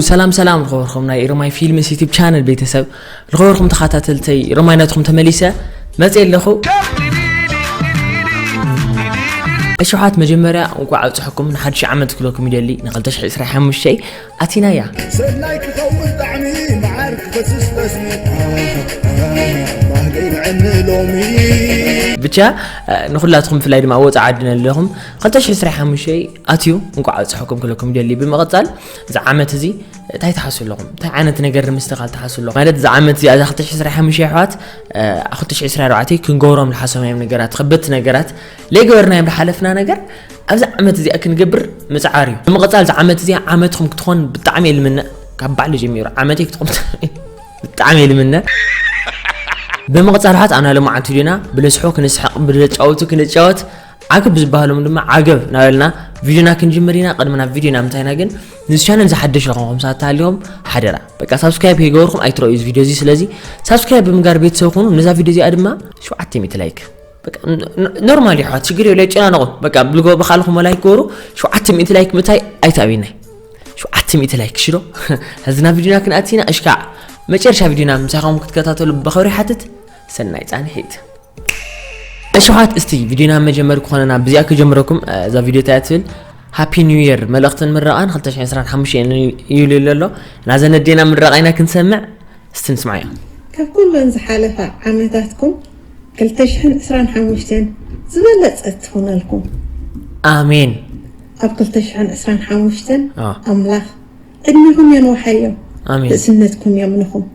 ሰላም ሰላም፣ ዝኸበርኩም ናይ ርማይ ፊልምስ ዩቲብ ቻነል ቤተሰብ፣ ዝኸበርኩም ተኸታተልተይ፣ ርማይ ናትኩም ተመሊሰ መጽእ ኣለኹ። ኣሽሓት፣ መጀመርያ እንኳዕ ኣብጽሐኩም ንሓድሽ ዓመት ክብለኩም ይደሊ። ን ክልተ ሽሕ ዕስራን ሓሙሽተን ኣቲናያ። ሰናይ ክኸውን ጣዕሚ መዓር ክፈስስ ጠስሚ ባህገይ ንዕኒ ሎሚ። ብቻ ንኹላትኩም፣ ብፍላይ ድማ ኣብ ወጻኢ ዓዲ ነለኹም፣ ክልተ ሽሕ ዕስራን ሓሙሽተን ኣትዩ እንኳዕ ኣብጽሐኩም ክብለኩም ይደሊ። ብምቕጻል እዚ ዓመት እዚ እንታይ ትሓስቡ ኣለኹም? እንታይ ዓይነት ነገር ንምስትኻል ትሓስቡ ኣለኹም? ማለት እዚ ዓመት እዚ፣ እዛ ክልተ ሽሕ ዕስራን ሓሙሽተን ኣሕዋት፣ እ፣ ክልተ ሽሕ ዕስራን ኣርባዕተን ክንገብሮም ዝሓሰብናዮም ነገራት፣ ከበድቲ ነገራት፣ ለይገበርናዮም ዝሓለፍና ነገር ኣብዚ ዓመት እዚኣ ክንገብር ምጽዓር እዩ። ብምቕጻል እዚ ዓመት እዚኣ ዓመትኩም ክትኾን ብጣዕሚ እየ ልምነ። ካብ ባዕሉ ጀሚሩ ዓመተይ ክትኾን ብጣዕሚ እየ ልምነ። ብምቕጻል ኣሕዋት፣ ኣብና ሎማዓንቲ ቪድዮና ብለስሖ ክንስሕቕ፣ ብለጫወቱ ክንጫወት፣ ዓገብ ብዝበሃሎም ድማ ዓገብ እናበልና ቪድዮና ክንጅምር ኢና። ቅድሚ ናብ ቪድዮና ምንታይና ግን፣ ንዚ ቻነል ዝሓደሽ ዝኾንኩም ሰባት ተሃሊኹም፣ ሓደራ በቃ ሳብስክራይብ ከይገበርኩም ኣይትረኣዩ እዚ ቪድዮ እዚ። ስለዚ ሳብስክራይብ ብምግባር ቤተሰብ ኩኑ። ነዛ ቪድዮ እዚኣ ድማ ሸውዓተ ሚእቲ ላይክ። በቃ ኖ-፣ ኖ-፣ ኖርማል እዩ ኣሕዋት፣ ችግር የብሉ፣ ኣይጨናነቑ። በቃ ብልጎ ብኻልኹም ላይክ ገበሩ። ሸውዓተ ሚእቲ ላይክ ምታይ ኣይትኣብይናይ። ሸውዓተ ሚእቲ ላይክ ሽዶ። ሕዚ ናብ ቪድዮና ክንኣቲና፣ እሽካዕ መጨረሻ ቪድዮና ምሳኹም ክትከታተሉ ብኽብሪ ሓትት። ሰናይ ጻንሒት። እሽሓት፣ እስቲ ቪድዮና መጀመሪ ክኾነና ብዚኣ ክጀምረኩም። እዛ ቪድዮ እንታይ እያ ትብል? ሃፒ ኒው ይር፣ መልእኽትን ምረቓን ክልተ ሽሕ ዕስራን ሓሙሽተን ይብል ኣሎ። ናዘን ኣዴና ምረቓ ኢና ክንሰምዕ። እስቲ ንስማዓዮ። ካብ ኩለን ዝሓለፋ ዓመታትኩም ክልተ ሽሕን ዕስራን ሓሙሽተን ዝበለጸት ትኹነልኩም። ኣሜን። ኣብ ክልተ ሽሕን ዕስራን ሓሙሽተን አ። ኣምላኽ ዕድሜኹም የንውሓዮ፣ ኣሜን። ርእስነትኩም የምንኹም።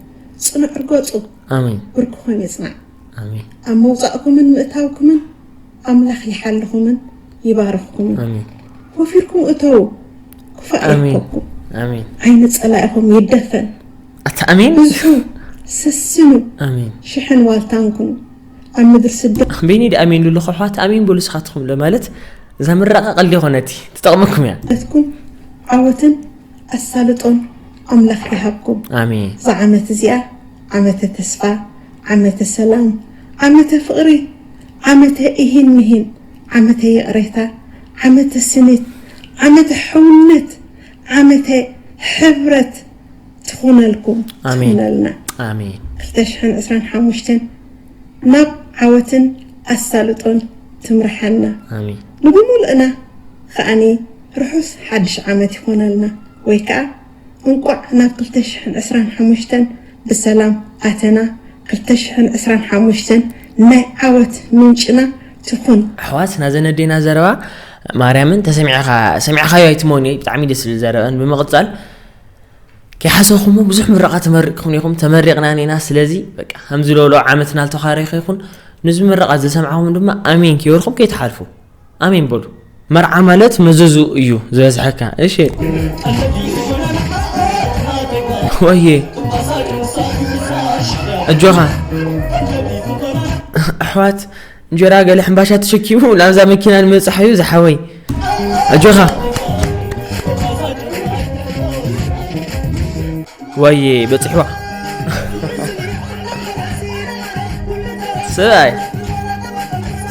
ጽኑዕ ርገጹ፣ ኣሜን። ብርክኹም ይጽናዕ። ኣሜን። ኣብ መውጻእኩምን ምእታውኩምን ኣምላኽ ይሓልኹምን ይባርኽኩምን። ኣሜን። ወፊርኩም እተዉ፣ ክፉእ ኣሜን። ኣይኮኩም። ኣሜን። ዓይኒ ጸላኢኹም ይደፈን። ኣታ ኣሜን። ብዝሑ ሰስኑ። ኣሜን። ሽሕን ዋልታን ኩኑ። ኣብ ምድሪ ስደት። ቢኒ ድ ኣሜን ሉሉ ከሕዋት ኣሜን በሉ ስኻትኩም ለማለት እዛ ምረቓ ቀልዲ ይኾነቲ ትጠቕመኩም እያ። ነትኩም ዓወትን ኣሳልጦን ኣምላኽ ይሃብኩም። ኣሜን። እዛ ዓመት እዚኣ ዓመተ ተስፋ፣ ዓመተ ሰላም፣ ዓመተ ፍቕሪ፣ ዓመተ እሂን ምሂን፣ ዓመተ ይቕሬታ፣ ዓመተ ስኒት፣ ዓመተ ሕውነት፣ ዓመተ ሕብረት ትኹነልኩም፣ ኣሜን። ትኹነልና። ኣሜን። ክልተ ሽሕን ዕስራን ሓሙሽተን ናብ ዓወትን ኣሳልጦን ትምርሓና። ኣሜን። ንብሙሉእና ከኣኒ ርሑስ ሓድሽ ዓመት ይኾነልና፣ ወይ ከኣ እንቋዕ ናብ ክልተ ሽሕን ዕስራን ሓሙሽተን ብሰላም ኣተና። ክልተ ሽሕን ዕስራን ሓሙሽተን ናይ ዓወት ምንጭና ትኹን። ኣሕዋት፣ ናዘን ኣዴና ዘረባ ማርያምን ተሰሚዕኻ፣ ሰሚዕኻዮ ኣይትመንዮ፣ ብጣዕሚ ደስ ዝብል ዘረበን። ብምቕጻል ከይሓሰብኩሞ ብዙሕ ምረቓ ተመሪቕኩም ኢኹም፣ ተመሪቕና ኔና። ስለዚ በቃ ከምዚ ዝበሎ ዓመትና ዝተባረኸ ይኹን። ነዚ ምረቓ ዝሰማዕኹም ድማ ኣሜን ከይበልኩም ከይትሓልፉ። ኣሜን በሉ። መርዓ ማለት መዘዙ እዩ ዝበዝሐካ። እሺ። ወየ። ኣጆኻ። ኣሕዋት፣ እንጀራ ገለ ሕምባሻ ተሸኪሙ ናብዛ መኪና ንመጽሓ እዩ ዝሓወይ። ኣጆኻ። ዋየ በጺሕዋ። ሰብኣይ።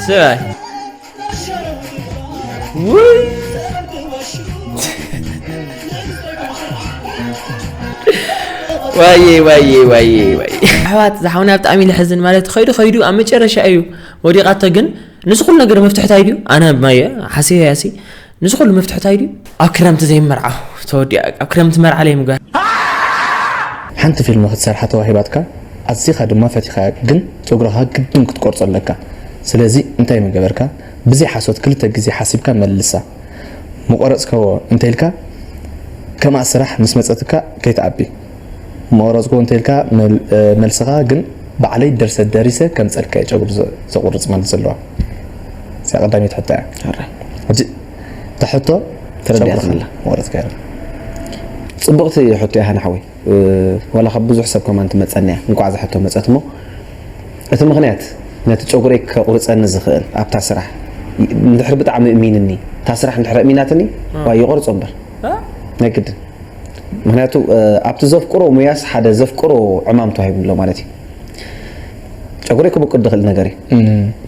ሰብኣይ። ውይ። ዋየ፣ ዋየ፣ ዋየ፣ ዋየ። ኣሕዋት፣ ዝሓውና ብጣዕሚ ልሕዝን ማለት፣ ኸይዱ፣ ኸይዱ፣ ኣብ መጨረሻ እዩ ወዲቓቶ። ግን ንዚ ኩሉ ነገር መፍትሒ እንታይ ድዩ? ኣነ ማየ፣ ሓሲበ ያሲ፣ ንዚ ኩሉ መፍትሒ እንታይ ድዩ? ኣብ ክረምቲ ዘይመርዓው ተወዲኣ፣ ኣብ ክረምቲ መርዓ ለይምግባር። ሓንቲ ፊልም ክትሰርሓ ተዋሂባትካ፣ ኣዚኻ ድማ ፈቲኻያ፣ ግን ጨጉርኻ ግድን ክትቆርጾ ኣለካ። ስለዚ እንታይ ምገበርካ? ብዘይ ሓሶት ክልተ ግዜ ሓሲብካ መልሳ። ምቆረጽካዎ እንተኢልካ፣ ከምኣ ስራሕ ምስ መጸትካ ከይትኣቢ። ምቆረጽኩ እንተኢልካ፣ መል-፣ እ፣ መልስኻ ግን ባዕለይ ደርሰ ደሪሰ ከምጸልካ እየ ጨጉሪ ዘ-፣ ዘቑርጽ ማለት ዘለዋ። እዚኣ ቀዳመይቲ ሕቶ እያ። ሕራይ። ሕጂ እታ ሕቶ ተረዲኣትኒ ኣላ። ምቆረጽካዮ። ጽቡቕቲ ሕቶ እያ ሃና ሓወይ። እ፣ ዋላ ካብ ብዙሕ ሰብ ከማን ትመጸኒ እያ። እንቋዕ እዛ ሕቶ መጸት እሞ፣ እቲ ምኽንያት ነቲ ጨጉረይ ከቑርጸኒ ዝኽእል ኣብታ ስራሕ፣ እንድሕር ብጣዕሚ እሚንኒ፣ እታ ስራሕ እንድሕር እሚናትኒ፣ እ። ዋይ ይቆርጾ እምበር። እ? ናይ ግድን። ምኽንያቱ፣ እ፣ ኣብቲ ዘፍቅሮ ሙያስ ሓደ ዘፍቅሮ ዕማም ተዋሂቡኒ ኣሎ ማለት እዩ። እግሪ ክብቁድ ድኽእል ነገር እዩ።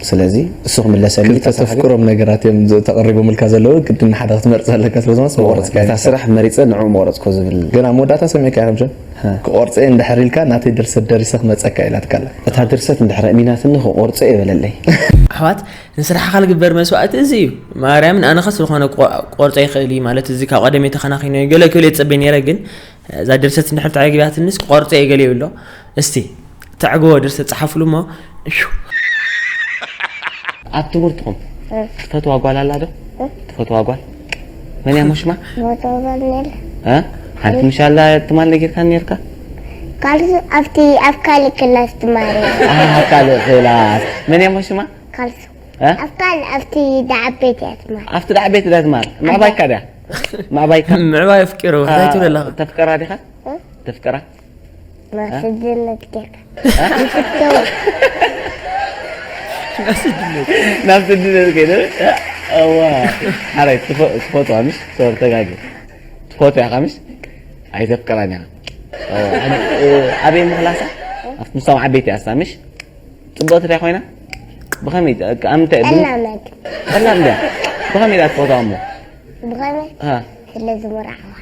ስለዚ እሱ ክምለሰሉ ክልተ ተፍቅሮም ነገራት እዮም ተቐሪቦምልካ ዘለዉ፣ ግድን ሓደ ክትመርጽ ኣለካ። ስለዚ መስ መቆረጽካ እታ ስራሕ መሪጸ ንዑ መቆረጽኮ ዝብል ገና መወዳእታ ሰሚዕካ ኢኻ ምሸ? ክቆርጸ እንድሕር ኢልካ ናተይ ድርሰት ደሪሰ ክመጸካ ኢላትካ ኣላ። እታ ድርሰት እንድሕር እሚናትኒ ክቆርጸ እየ በለለይ። ኣሕዋት፣ ንስራሕኻ ልግበር መስዋእቲ እዚ እዩ። ማርያምን ኣነ ኸስ ዝኾነ ክቆ-፣ ክቆርጾ ይኽእል እዩ ማለት እዚ ካብ ቀደም የተኸናኺኖ ገለ ክብል እየ ዝጸበይ ነይረ፣ ግን እዛ ድርሰት እንድሕር ተዓጊባትንስ ክቆርጾ እየ ገለ ይብሎ። እስቲ ተዕግቦ ድርሰት ጸሓፉሉ እሞ። እሹ። ኣብ ትምህርትኹም ትፈትዋ ጓል ኣላ ዶ? ትፈትዋ ጓል? መን እያ ሽማ? ሞተወል ኔል። እ? ሓንቲ ምሻላ ትማል ነጊርካ ነርካ? ካልሱ ኣብቲ ኣብ ካልእ ክላስ ትማሪ። ኣሃ፣ ኣብ ካልእ ክላስ። መን እያ ሽማ? ካልሱ እ? ኣብ ካልእ ኣብቲ ዳዓበይቲ እያ ትማሪ። ኣብቲ ዳዓበይቲ እያ ትማሪ። ምዕባይካ ድያ? ምዕባይካ? ምዕባይ ኣፍቂሩ። እንታይ ትብል ኣለኻ? ተፍቀራ ዲኻ? እ? ተፍቀራ? ናብ ስድነት ጌርካ። እ? ይፍተው። ናብ ስድነት ከይደ? እዋ። ሓራይ ትፈ-፣ ትፈትዋ ምሽ? ሶሪ ተጋጊ። ትፈትዋ ኢኻ ምሽ? ኣይተፍቅራን ኢኻ። እዋ። ኣበይ ምኽላሳ? ኣብቲ ምሳም ዓበይቲ ኣሳ ምሽ? ጽብቕቲ ድያ ኮይና? ብኸመይ? ኣምተ-፣ ብም-፣ ጠላም እያ። ጠላም ድያ? ብኸመይ ድያ ትፈትዋ እሞ? ብኸመይ? እ። ስለ ዝምርዓዋ።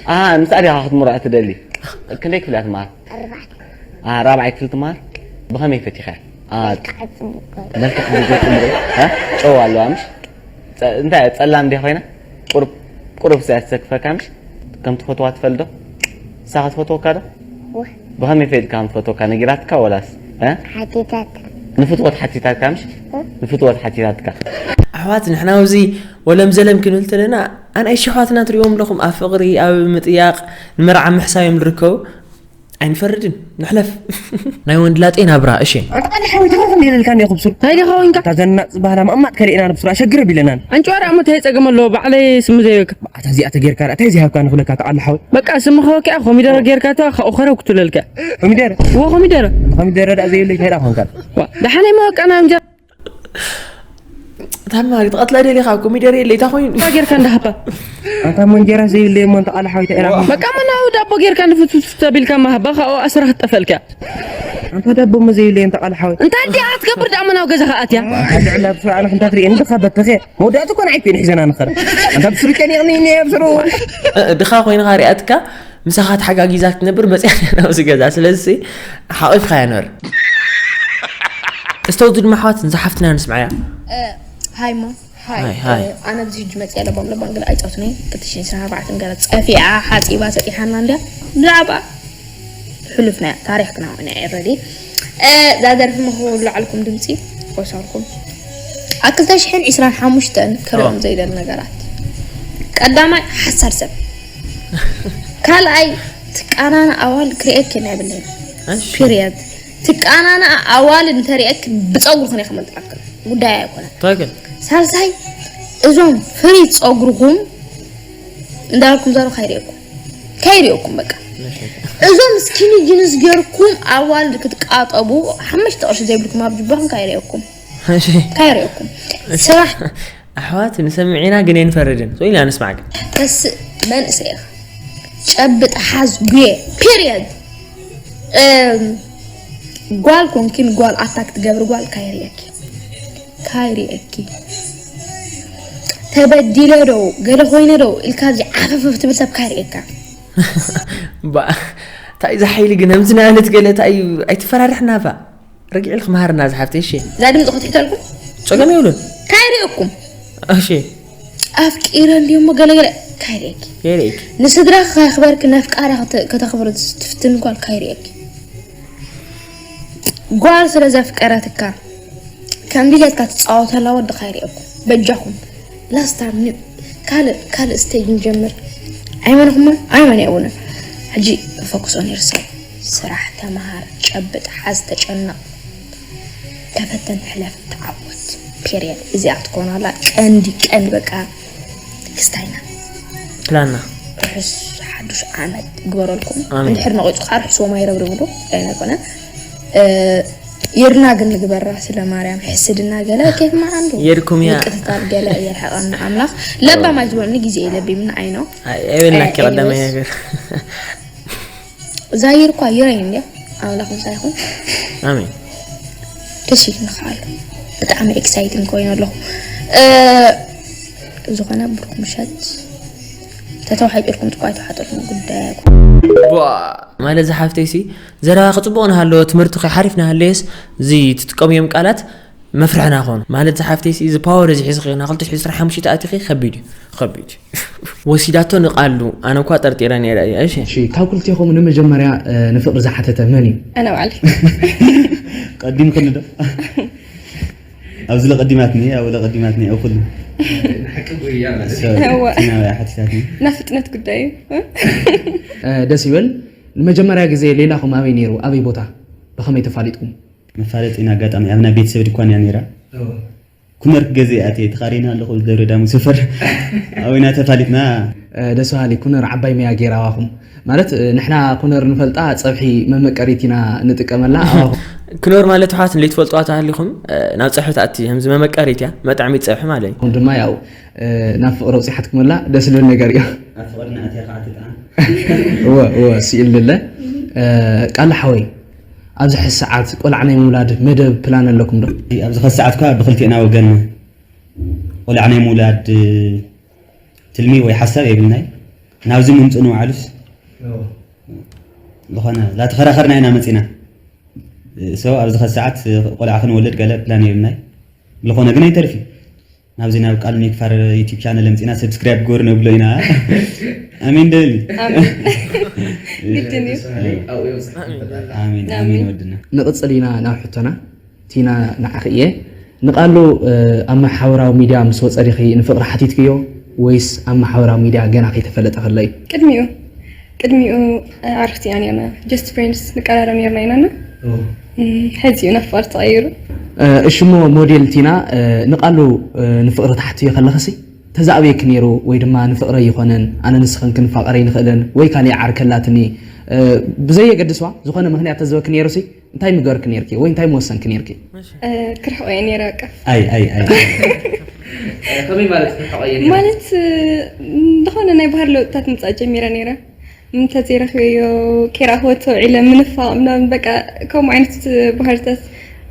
ኣ፣ ምስኣ ዲኻ ክትምርዖ ትደሊ? ክንደይ ክፍሊ እያ ትመሃር? ኣርባዕተ። ኣ፣ ራብዓይ ክፍሊ ትመሃር? ብኸመይ ፈቲኻ? ኣ፣ መልክዓ ጽቡቕ። መልክዓ ጽቡቕ እምበይ? እ? ጨዋ ኣለዋ ምሽ? ጸ-፣ እንታይ እያ? ጸላም ድያ ኮይና? ቁሩብ፣ ቁሩብ እያ ትሰክፈካ ምሽ? ከም ትፈትዋ ትፈልጥ ዶ? ንሳ ክትፈትወካ ዶ? ወ። ብኸመይ ፈሊጥካ ከም ትፈትወካ ነጊራትካ ወላስ? እ? ሓቲታት። ንፍትወት ሓቲታትካ ምሽ? እ? ንፍትወት ሓቲታትካ። ኣሕዋት፣ ንሕና ኣብዚ ወለም ዘለም ክንብል ተለና፣ ኣንኣሽቱ ኣሕዋትና ትሪእዎም ኣለኹም፣ ኣብ ፍቕሪ፣ ኣብ ምጥያቕ፣ ንመርዓ ምሕሳብ እዮም ዝርከቡ። ኣይንፈርድን፣ ንሕለፍ። ናይ ወንድላጤ ናብራ፣ እሺ። ኣንታ ቃል ሓወይ፣ ተኸርኽም የለልካ እንዲኹም ስሩ። እንታይ ዲኻ ኮንካ? እታ ዘናጥ ዝበሃላ ማእማጥ ከሊእና ንብስሩ ኣሸግር ቢለናን። ኣንጭዋር እሞ እንታይ ጸገም ኣለዎ? ባዕለይ ስም ዘይብካ። ኣታ እዚኣ ተጌርካ፣ እንታይ እዚ ሃብካ ንኽለካ፣ እታ ቃል ሓወይ። በቃ ስምኻ ወኪዓ ኮሚደረ ጌርካ፣ እታ ካብኡ ኸረው ክትብለልካ። ኮሚደረ? እዎ፣ ኮሚደረ። ኮሚደረ ደኣ ዘይብለይ እንታይ ደኣ ኾንካ? ዋ፣ ደሓነይ እሞ በቃ ናብ እንጀራ። ታማሪ፣ ትቐትላ ደሊኻ፣ ኮሚደረ የለይ፣ እንታይ ኮይኑ? እንታይ ጌርካ እንዳሃባ? ኣንታ እሞ እንጀራ ዘይብለይ እሞ፣ እንተ ቃል ሓወይ፣ እንታይ ኢላ? በቃ እሞ ናብኡ ዳቦ ጌርካ ንፍትፍትፍት ኣቢልካ ማሃባ፣ ካብኡ ኣስራ ክትጠፈልካ። ኣንታ ዳቦ እሞ ዘይብለይ፣ እንተ ቃል ሓወይ። እንታይ ኣዲኣ ክትገብር ደኣ እሞ ናብ ገዛኻ ኣትያ? ኣንታ ልዕላ ብስሩ ኣነ ክንታ ትርእየኒ ድኻ በተኸ? መወዳእቱ እኮ ንዓይ እኮ እዩ ሒዘና ንኸረ። ኣንታ ብስሩ ጨኒቕኒ እኒአ ብስሩ። ድኻ ኮይንኻ ሪኣትካ፣ ምሳኻ ተሓጋጊዛ ክትነብር መጽያ ናብዚ ገዛ። ስለዚ ሓቒፍኻያ ንበር። እስተውቲ ድማ ኣሕዋት፣ ንዛ ሓፍትና ንስምዓያ። እ፣ ሃይ ማ። ሃይ፣ ሃይ፣ ሃይ። እ፣ ኣነ ኣብዚ ሕጂ መጽያ ለባም ለባም ገለ ኣይጻቱን እየ። ክልተ ሽሕን ዕስራን ኣርባዕተን ገለ ጸፊዓ፣ ሓጺባ፣ ሰጢሓና እንድያ። ብዛዕባ ሕሉፍና እያ፣ ታሪኽና ኮይና እያ ረዲ። እ፣ እዛ ደርፊ ማ ክብሉ ላዕልኩም ድምጺ ወሳልኩም። ኣብ ክልተ ሽሕን ዕስራን ሓሙሽተን ክርእዮም ኦ። ዘይደል ነገራት። ቀዳማይ፣ ሓሳድ ሰብ። ካልኣይ፣ ትቃናና ኣዋል ክርእየኪ ናይ ብለይ። እሺ። ፒሪየድ። ትቃናና ኣዋል እንተርእየኪ ብጸጉርኽን እየ ክመንጥለክን። ጉዳይ ኣይኮነን። ትክክል። ሳልሳይ፣ እዞም ፍሪ ጸጉርኹም እንዳልኩም ዘሎ ካይርእየኩም። ካይርእየኩም በቃ። እሺ። እዞም ስኪኒ ጅንስ ገርኩም ኣዋል ክትቃጠቡ ሓሙሽተ ቅርሺ ዘይብልኩም ኣብ ጅባኹም ካይርእየኩም። እሺ። ካይርእየኩም። ስራሕ ኣሕዋት ንሰምዕ ኢና ግን ኣይንፈርድን። ሶ ኢና ንስማዕ ግን። ተስእ መንእሰይ ኢኻ። ጨብጥ ሓዝ ጉየ። ፒሪየድ። እም፣ ጓል ኮንኪን ጓል ኣታክ ትገብሪ ጓል ካይርእየኪ። ካይርእየኪ። ተበዲለ ዶ፣ ገለ ኮይነ ዶ ኢልካ ኣብዚ ዓፈፈፍ ትብል ሰብ ካይርእየካ። ባ፣ እንታይ እዚ ሓይሊ ግን፣ ከምዚ ናይ ኣነት ገለ እንታይ እዩ? ኣይትፈራርሕና ባ። ርግዒ ኢልክ መሃርና ዝሓፍተይ፣ እሺ። እዛ ድምፂ ክትሕተልኩም? ጸገም የብሉን። ካይርእየኩም። እሺ። ኣፍቂረ እንድዮ እሞ ገለ ገለ ካይርእየኪ። የርእየኪ። ንስድራኺ ከኽበርኪ ነፍቃሪ ከተ-፣ ከተኽብሪ ትፍትን ጓል ካይርእየኪ። ጓል ስለ ዘፍቀረትካ ከምዚ ጌርካ ትጻወተላ ወዲ ካይርእየኩም። በጃኹም። ላስት ታይም ኒ-፣ ካልእ፣ ካልእ ስቴጅ ንጀምር። ኣይመንኹማ? ኣይመን እየ እውን። ሕጂ ፎክስ ኦን ዮርሰልፍ። ስራሕ፣ ተመሃር፣ ጨብጥ፣ ሓዝ፣ ተጨነቕ። ተፈተን፣ ሕለፍ፣ ተዓወት። ፔርየድ። እዚኣ ክትኮን ኣላ ቀንዲ፣ ቀንዲ በቃ ክስታይና። ፕላንና። ርሑስ ሓዱሽ ዓመት ግበረልኩም። ኣሜን። እንድሕር ነቒጹ ከዓ ርሑስ ዎማይ ረብርብሉ። ኣይኮነ። እ፣ ይርና ግን ንግበራ ስለ ማርያም ሕስድና ገለ ኬፍ መዓንዱ። የድኩም እያ። ምቅትታል ገለ የርሕቐና ኣምላኽ። ለባም ኣይትበሉኒ ግዜ እዩ ለቢምና ኣይኖ። ኣይ፣ ኣይበልናኪ እ፣ ቀዳማይ ኤኒዌይስ። ነገር። ዛይር እኳ ይረይ እንድያ። ኣምላኽ ምሳይ ይኹን። ኣሜን። ደስ ኢሉኒ ከዓ ኣሎ። ብጣዕሚ ኤክሳይቲንግ ኮይኑ ኣለኹ። እ፣ ዝኾነ ብሩኽ ምሸት። ተተዋሒጥልኩም ጥቋይ ተዋሓጠልኩም ጉዳይ። ቧ፣ ማለት ዝሓፍተይሲ፣ ዘረባኺ ጽቡቕ እናሃለወ፣ ትምህርትኺ ሓሪፍ እናሃለየስ፣ እዚ ትጥቀምዮም ቃላት መፍርሕና ኾኑ። ማለት ዝሓፍተይሲ፣ እዚ ፓወር እዚ ሒዝኺ ናብ ክልተ ሽሕን ዕስራን ሓሙሽተን ኣቲኺ ከቢድ እዩ፣ ከቢድ እዩ። ወሲዳቶ ንቓሉ፣ ኣነ እኳ ጠርጢረ ነይረ እየ። እሺ። እሺ፣ ካብ ክልቴኹም ንመጀመርያ፣ እ፣ ንፍቕሪ ዝሓተተ መን እዩ? ኣነ ባዕለይ። ቀዲምክኒ ዶ? ኣብዚ ለቀዲማትኒ፣ ኣብ ለቀዲማትኒ፣ ኣብ ኩሉ። ንሓቂ ጉያ ማለት እዩ። እዋ። ቲና እያ ሓቲታትኒ። ናይ ፍጥነት ጉዳይ እዩ። እ፣ ደስ ይበል። ንመጀመርያ ግዜ ሌላኹም ኣበይ ነይሩ? ኣበይ ቦታ? ብኸመይ ተፋሊጥኩም? መፋለጢ፣ ኣጋጣሚ ኣብ ናይ ቤተሰብ ድኳን እያ ነይራ። እዎ። ኩነር ክገዝእ እየ ኣትየ፣ ተኻሪና ኣለኹ፣ ደብረ ዳሞ ሰፈር። ኣብና ተፋሊጥና። እ፣ ደስ በሃሊ። ኩነር ዓባይ መያ ገይራ ኣባኹም። ማለት፣ እ፣ ንሕና ኩነር ንፈልጣ ጸብሒ መመቀሪት ኢና ንጥቀመላ ኣባኹም። ኩነር ማለት፣ ኣሕዋት ለይትፈልጥዋ ተሃሊኹም፣ እ፣ ናብ ጸብሒ ትኣቲ፣ ከምዚ መመቀሪት እያ፣ መጥዓሚት ጸብሒ ማለት እዩ። ኣኹም ድማ ያው፣ እ፣ ናብ ፍቕሪ ኣውጺሓትኩምላ ደስ ዝብል ነገር እዩ። ኣብ ፍቕርና ኣትያ ከዓ ትጥዓም። እወ፣ እወ፣ ስኢል ልለ። እ፣ ቃል ሓወይ፣ ኣብዚ ሕዚ ሰዓት ቆልዓ ናይ ምውላድ መደብ ፕላን ኣለኩም ዶ? ኣብዚ ኸዚ ሰዓት እኳ ብክልቲኤና ወገን ቆልዓ ናይ ምውላድ ትልሚ ወይ ሓሳብ የብልናይ። ናብዚ ምምፅኡ ንባዕሉስ ዝኾነ ላተኸራኸርና ኢና መፂና። ሰው ኣብዚ ኸዚ ሰዓት ቆልዓ ክንወልድ ገለ ፕላን የብልናይ። ዝኾነ ግን ኣይተርፊ ናብዚ ናብ ቃል ሜክፋር ዩቲብ ቻነል ኣምፂና ሰብስክራይብ ግበሩ ነብሎ ኢና። ኣሜን ደሊ። ኣሜን። ግድን እዩ። ኣብኡ የብፅሓና ፈጣሪ። ኣሜን፣ ኣሜን። ኣሜን ወድና። ንቕፅል ኢና ናብ ሕቶና። ቲና፣ ንዓኺ እየ። ንቓሉ፣ እ፣ ኣብ ማሕበራዊ ሚድያ ምስ ወጸ ዲኺ ንፍቕሪ ሓቲትክዮ ወይስ ኣብ ማሕበራዊ ሚድያ ገና ከይተፈለጠ ከሎ እዩ? ቅድሚኡ፣ ቅድሚኡ፣ እ፣ ኣርክቲ ኢና ነርና። ጀስት ፍሬንድስ ንቀራረብ ነርና ኢና። ኦ። እም፣ ሕዚ እዩ ናብ ፍቕሪ ተቐይሩ። እ፣ እሺ እሞ ሞዴል ቲና፣ እ፣ ንቓሉ፣ እ፣ ንፍቕሪ ትሓትዮ ከለኽሲ ተዛእበየኪ ነይሩ ወይ ድማ ንፍቕረይ ይኾነን፣ ኣነ ንስኽን ክንፋቐር ኣይንኽእልን ወይ ካልእ ዓርከ ኣላትኒ፣ እ፣ ብዘየገድስዋ ዝኾነ ምኽንያት ተዝበኪ ነይሩሲ እንታይ ምገርክ ነርኪ ወይ እንታይ ምወሰንክ ነርኪ? እ፣ ክርሕቆ እየ ነይረ በቃ። ኣይ፣ ኣይ፣ ኣይ። ከመይ ማለት ክርሕቆ እየ ነይረ? ማለት፣ እ፣ ዝኾነ ናይ ባህሪ ለውጥታት ምጻእ ጀሚረ ነይረ። እንተዘይረኺበዮ ከይረኣኽዎ ተውዒለ ምንፋቕ ምናምን በቃ ከምኡ ዓይነት ባህርታት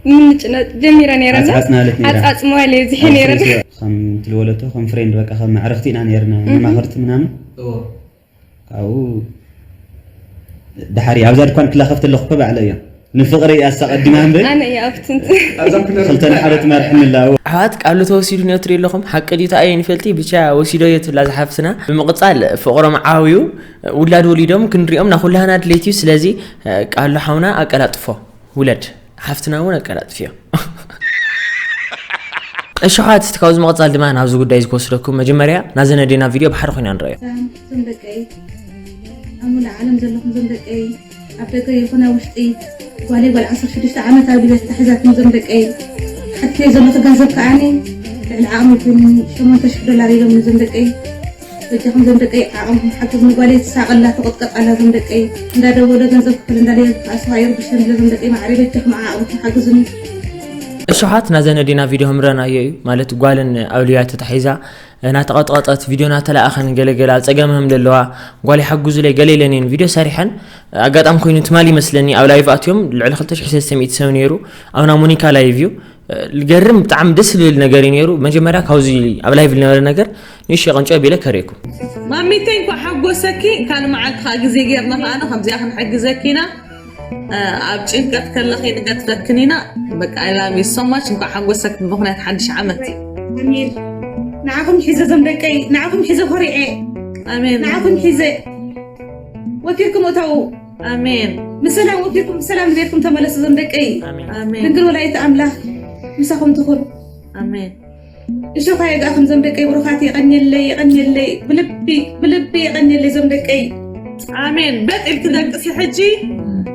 ምንጭናጥ ጀሚረ ነይረ። ዓጽዓጽ ማለት ነይረ። ዓጽዓጽ ምባል እየ ብዝሒ ነይረ። ኣስሪስዮ ከም ትልወለቶ ከም ፍሬንድ በቃ ከም ኣዕርኽቲ ኢና ነይርና። እህ። መማኽርቲ ምናምን። እዎ። ካብኡ ድሓር ኣብዛ ድኳን ክላኸፍ ተለኹ እኮ ባዕለ እያ። ንፍቕሪ እያ እሳ ቀዲማ እምበር። ኣነ እየ ኣብቲ እንትን። ኣብዛ ኩነር ክልተ ንሓደ ትመርሕኒ ኣላ። ኣሕዋት ቃሉ ተወሲዱ ነትሪ ኣለኹም። ሓቂ ድዩ ተኣየ ንፈልጢ፣ ብቻ ወሲዶ እየ ትብላ ዝሓፍትና። ብምቕጻል ፍቕሮም ዓብዩ ውላድ ወሊዶም ክንሪኦም ናኹላህና ድሌት እዩ። ስለዚ ቃሉ ሓውና ኣቀላጥፎ ውለድ፣ ሓፍትና እውን ኣቀላጥፍዮ። እሺ ኣሕዋት፣ እስቲ ካብዚ ምቕጻል ድማ ናብዚ ጉዳይ እዚ ክወስደኩም። መጀመርያ ናዘን ኣዴና ቪድዮ ብሓደ ኮይና ንረኣዮ። ሰላም፣ እዞም ደቀይ፣ ኣብ ሙሉእ ዓለም ዘለኹም እዞም ደቀይ፣ ኣብ ደገ ይኹን ኣብ ውሽጢ፣ ጓለይ ጓል ዓሰርተ ሽዱሽተ ዓመት ኣብ ድቤት ተታሒዛትኒ እዞም ደቀይ። ሓትተይ ዘለኹ ገንዘብ ከኣኒ ልዕሊ ዓቕሚ ኮይኑ ሸሞንተ ሽሕ ዶላር ኢሎምኒ እዞም ደቀይ። በጃኹም እዞም ደቀይ ዓቕምኩም ሓግዙኒ። ጓለይ ትሳቐላ ትቕጥቀጥ ኣላ እዞም ደቀይ። እንዳደወለ ገንዘብ ክፈል እንዳለየ ኣስኻ ይርብሸኒ ኣሎ እዞም ደቀይ ማዕረይ። በጃኹም ዓቕምኩም ሓግዙኒ። እሺ ኣሕዋት፣ ናዘን ኣዴና ቪድዮ ህምረናዮ እዩ። ማለት ጓለን ኣውልያ ተታሒዛ እናተቐጥቀጠት ቪድዮ እናተለኣኸን ገለገለ ኣብ ጸገም ከም ዘለዋ ጓል ይሓግዙለይ ገለ ኢለን እየን ቪድዮ ሰሪሐን። ኣጋጣሚ ኮይኑ ትማሊ ይመስለኒ ኣብ ላይቭ ኣትዮም ልዕሊ ክልተ ሽሕ ሰለስተ ሚእቲ ሰብ ነይሩ። ኣብና ሞኒካ ላይቭ እዩ። ልገርም ብጣዕሚ ደስ ዝብል ነገር እዩ ነይሩ። መጀመርያ ካብዚ ኣብ ላይቭ ዝነበረ ነገር ንእሽተይ ቀንጨብ ኢለ ከርእየኩም። ማሚተይ እንኳዕ ሓጎሰኪ። ካልእ መዓልቲ ከዓ ግዜ ጌርና ከኣነ ከምዚኣ ክንሕግዘኪ ኢና። እ፣ ኣብ ጭንቀት ከለኺ ንገድፈክን ኢና። በቃ፣ I love you so much። እንኳዕ ሓጎሰኪ ብምኽንያት ሓድሽ ዓመት። ኣሜን። ንዓኹም ሒዘ እዞም ደቀይ፣ ንዓኹም ሒዘ ኮሪዐ። ኣሜን። ንዓኹም ሒዘ። ወፊርኩም እተዉ። ኣሜን። ብሰላም ወፊርኩም፣ ብሰላም ንቤትኩም ተመለሱ እዞም ደቀይ። ኣሜን። ኣሜን። ድንግል ወላዲተ ኣምላኽ ምሳኹም ትኹን። ኣሜን። እሾኻ የጋእኹም እዞም ደቀይ ብሩኻት፣ የቐንየለይ፣ የቐንየለይ፣ ብልቢ፣ ብልቢ የቐንየለይ እዞም ደቀይ። ኣሜን። በጥ ኢልኪ ደቅሲ ሕጂ፣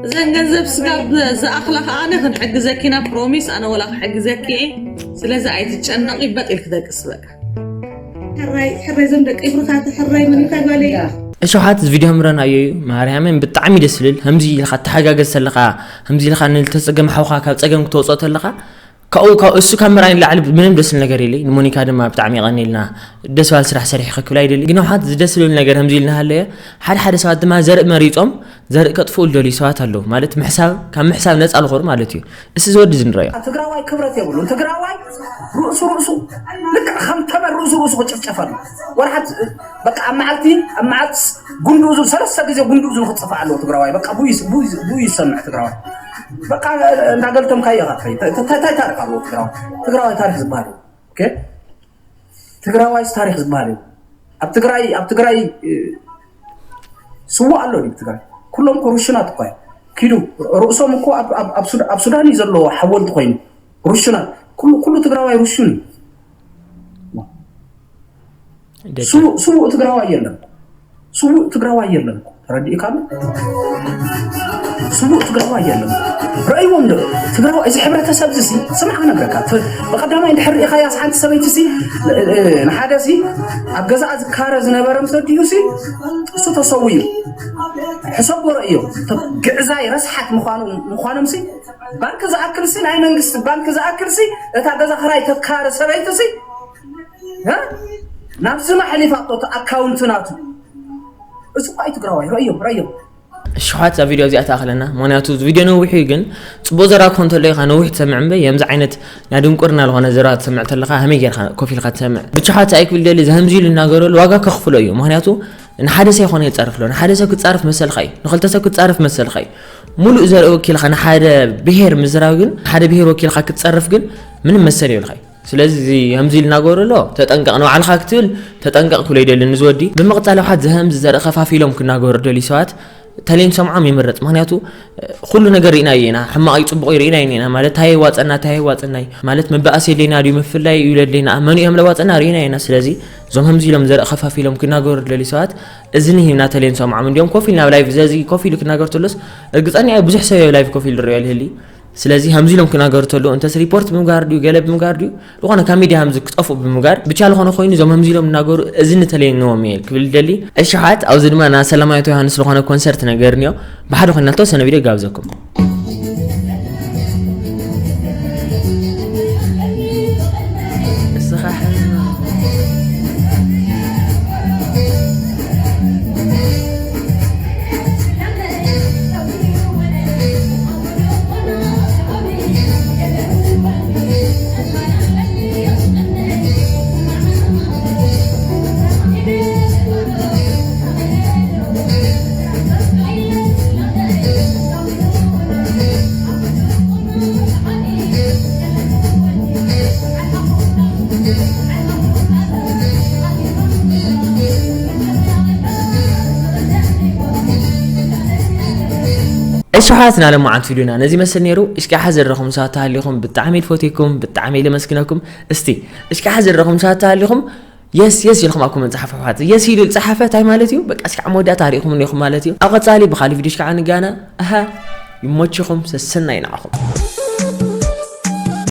እዘን ገንዘብ ስጋብ ዝኣኽላ ከኣ ኣነ ክንሕግዘኪ ኢና፣ ፕሮሚስ፣ ኣነ ወላ ክሕግዘኪ እየ። ስለዚ ኣይትጨነቒ፣ በጥ ኢልኪ ደቅሲ በቃ። ሕራይ፣ ሕራይ እዞም ደቀይ ብሩኻት፣ ሕራይ መኒካ ጓለይ። እሺ ኣሕዋት፣ እዚ ቪድዮ ምረናዮ እዩ። ማርያምን ብጣዕሚ ደስ ዝብል። ከምዚ ኢልካ ትሓጋገዝ ተለኻ፣ ከምዚ ኢልካ ንልተጸገመ ሓውኻ ካብ ጸገም ክተውጽኦ ተለኻ፣ ካብኡ ካብ እሱ ካብ ምርኣይ ንላዕሊ ምንም ደስ ዝብል ነገር የለይ። ንሞኒካ ድማ ብጣዕሚ የቐንየልና፣ ደስ ባል ስራሕ ሰሪሑ ክብል ኣይደሊ። ግን ውሓት ዝደስ ዝብል ነገር ከምዚ ኢልና ሃለየ፣ ሓደ ሓደ ሰባት ድማ ዘርኢ መሪጾም ዘርኢ ከጥፍኡ ዝደልዩ ሰባት ኣለዉ። ማለት ምሕሳብ፣ ካብ ምሕሳብ ነጻ ዝኾኑ ማለት እዩ። እሱ ዝወዲ ዝንረዮ። ትግራዋይ ክብረት የብሉን። ትግራዋይ ርእሱ ርእሱ ልክዕ ከም ተመን ርእሱ ርእሱ ክጭፍጨፍ ኣሎ። ወርሓት በቃ ኣብ መዓልቲ ኣብ መዓልቲ ጉንድኡ ዝብል ሰለስተ ግዜ ጉንድኡ ዝብል ክጥፋእ ኣለዎ ትግራዋይ። በቃ ብኡ ይስ- ብኡ ይስ- ብኡ ይሰምዕ ትግራዋይ። በቃ እንዳገልተምካዮ ኢኻ ትኸይድ። ተ- ተ- እንታይ ታሪኽ ኣለዎ ትግራዋይ? ትግራዋይ ታሪኽ ዝበሃል እዩ። ኦኬ? ትግራዋይስ ታሪኽ ዝበሃል እዩ። ኣብ ትግራይ ኣብ ትግራይ እ፣ ስዉእ ኣሎ ድዩ ትግራይ? ኩሎም እኮ ሩሽናት እኮ እዮም። ኪዱ ርእሶም እኮ ኣብ ኣብ ኣብ ሱዳ- ኣብ ሱዳን እዩ ዘለዎ ሓወልቲ ኮይኑ ሩሽናት። ኩሉ ኩሉ ትግራዋይ ሩሽን እዩ። ደጀ። ስዉእ ስዉእ ትግራዋይ የለን። ስዉእ ትግራዋይ የለን። ተረዲእካ ኣሎ? ስዉእ ትግራዋይ የለን። ረእይዎም ዶ ትግራዋይ? እዚ ሕብረተሰብ እዚ ስማዕ ክነግረካ። ት- ብቐዳማይ እንድሕር ርኢኻያ ሓንቲ ሰበይቲ ሲ ንሓደ ሲ ኣብ ገዛኣ ዝካረ ዝነበረ ምስ ወዲኡ ሲ እሱ ተሰውዩ ሕሰቦ ረእዮ። ግዕዛይ ረስሓት ምዃኑ ምዃኖም ሲ ባንክ ዝኣክል ሲ ናይ መንግስቲ ባንክ ዝኣክል ሲ እታ ገዛ ክራይ ተካረ ሰበይቲ ሲ እ? ናብዚ ማሕሊፋቶ ኣካውንት ናቱ እዚ ኳይ ትግራዋይ ረእዮም ረእዮም። ሽሓት እዛ ቪድዮ እዚኣ ተኣኽለና። ምኽንያቱ እዚ ቪድዮ ነዊሕ እዩ፣ ግን ጽቡቕ ዘራብ ክኾን እንተሎ ኢኻ ነዊሕ ትሰምዕ እምበይ፣ የምዚ ዓይነት ናይ ድንቁርና ዝኾነ ዘረባ ትሰምዕ እንተለኻ ከመይ ጌርካ ኮፍ ኢልካ ትሰምዕ? ብቻ ሓት ኣይክብል ደሊ፣ ዘህምዚ ኢሉ እናገረሉ ዋጋ ከኽፍሎ እዩ። ምኽንያቱ ንሓደ ሰብ ኣይኮነ ይጻረፍ ኣሎ፣ ንሓደ ሰብ ክትጻረፍ መሰልካ እዩ፣ ንኽልተ ሰብ ክትጻረፍ መሰልካ እዩ። ሙሉእ ዘርኢ ወኪልካ ንሓደ ብሄር ምዝራብ ግን፣ ሓደ ብሄር ወኪልካ ክትጸርፍ ግን ምንም መሰል የብልካ እዩ። ስለዚ እዚ ከምዚ ኢልና ገበሩ ኣሎ፣ ተጠንቀቕ፣ ንባዕልኻ ክትብል ተጠንቀቕ ክብሎ ይደሊ ንዝወዲ። ብምቕጻል፣ ኣብ ሓት ዘህም ዝዘርኢ ከፋፊሎም ክናገሩ ደልዩ ሰባት ተሌን ሰምዖም ይምረጽ። ምኽንያቱ፣ እ፣ ኩሉ ነገር ርኢናዮ ኢና፣ ሕማቕ እዩ ጽቡቕ እዩ ርኢናዮ ኢና፣ ማለት፣ እንታይ የዋጸና፣ እንታይ የዋጸና እዩ፣ ማለት፣ ምብኣስ የድልየና ድዩ፣ ምፍላይ እዩ የድልየና፣ መኑ እዮም ለዋጸና ርኢናዮ ኢና። ስለዚ፣ እዞም ከምዚ ኢሎም ዘርኢ ከፋፊሎም ክናገሩ ደልዩ ሰባት፣ እዝኒ ሂብና ተሌን ሰምዖም። እንዲኦም ኮፍ ኢልና ኣብ ላይቭ፣ ዘዚ ኮፍ ኢሉ ክናገር ተሎስ፣ እርግጸኛ እየ ብዙሕ ሰብ ኣብ ላይቭ ኮፍ ኢሉ ርዮ ልህሊ። ስለዚ፣ ከምዚ ኢሎም ክናገሩ ተሎ፣ እንተስ ሪፖርት ብምጋር ድዩ፣ ገለ ብምጋር ድዩ፣ ዝኾነ ካብ ሚድያ ከምዚ ክጠፍኡ ብምጋር፣ ብቻ ዝኾነ ኮይኑ፣ እዞም ከምዚ ኢሎም እናገሩ፣ እዚ ንተለየንዎም እየ ክብል ደሊ። እሺ፣ ሓት፣ ኣብዚ ድማ ና ሰላማዊት ዮሃንስ ዝኾነ ኮንሰርት ነገር ንዮ፣ ብሓደ ኮይና ዝተወሰነ ቪድዮ ይጋብዘኩም። እስኻ ሕልሚ እሺ፣ ሓትና ለማዓንት ቪድዮና ነዚ መስል ነይሩ። እሽካሓ ዝረኹም ሰባት ተሃሊኹም ብጣዕሚ ልፈትየኩም፣ ብጣዕሚ ለመስግነኩም። እስቲ እሽካሓ ዝረኹም ሰባት ተሃሊኹም የስ የስ ኢልኩም ኣብ ኮመንት ጸሓፉ። ሓት የስ ኢሉ ዝጸሓፈ እንታይ ማለት እዩ? በቃ እስካዕ መወዳእታ ርኢኹም እኒኹም ማለት እዩ። ኣብ ቀጻሊ ብኻሊ ቪድዮ እሽካዓ ንጋና። ኣሃ፣ ይሞችኹም፣ ሰሰናይ ንዓኹም።